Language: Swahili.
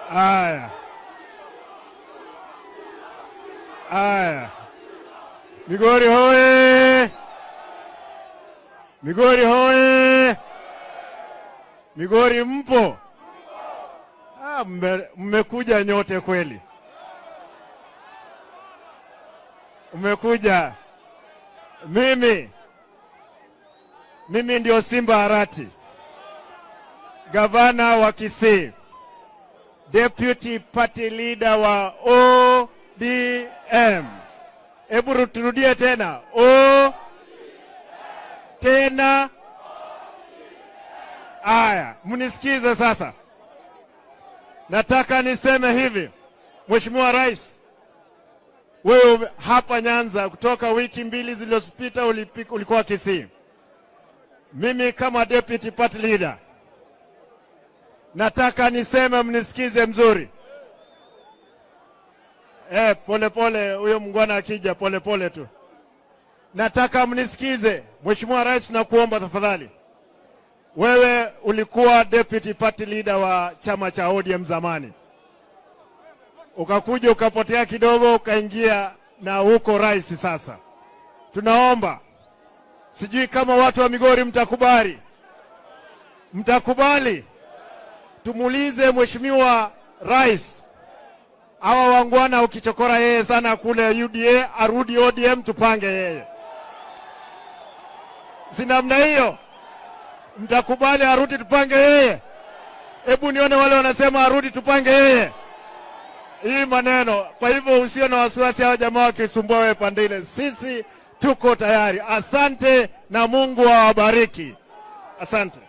Aya. Aya. Migori hoye! Migori hoye! Migori mpo? Ah, mmekuja nyote kweli. Mmekuja. Mimi ndio Simba Arati, gavana wa Kisii, deputy party leader wa ODM. Hebu turudie tena. O tena. Aya, mnisikize sasa. Nataka niseme hivi, Mheshimiwa Rais, wewe hapa Nyanza kutoka wiki mbili zilizopita ulikuwa Kisii. Mimi kama deputy party leader nataka niseme, mnisikize mzuri. Pole pole, huyo mngwana akija pole pole tu. Nataka mnisikize. Mheshimiwa Rais, nakuomba tafadhali. Wewe ulikuwa deputy party leader wa chama cha ODM zamani. Ukakuja ukapotea kidogo, ukaingia na huko rais sasa. Tunaomba, sijui kama watu wa Migori mtakubali. Mtakubali tumuulize Mheshimiwa Rais, hawa wangwana ukichokora yeye sana kule UDA, arudi ODM tupange yeye. Si namna hiyo? Mtakubali arudi tupange yeye? Hebu nione wale wanasema arudi tupange yeye. Hii maneno. Kwa hivyo usio na wasiwasi, hao jamaa wakisumbua wewe pande ile, sisi tuko tayari. Asante na Mungu awabariki. Asante.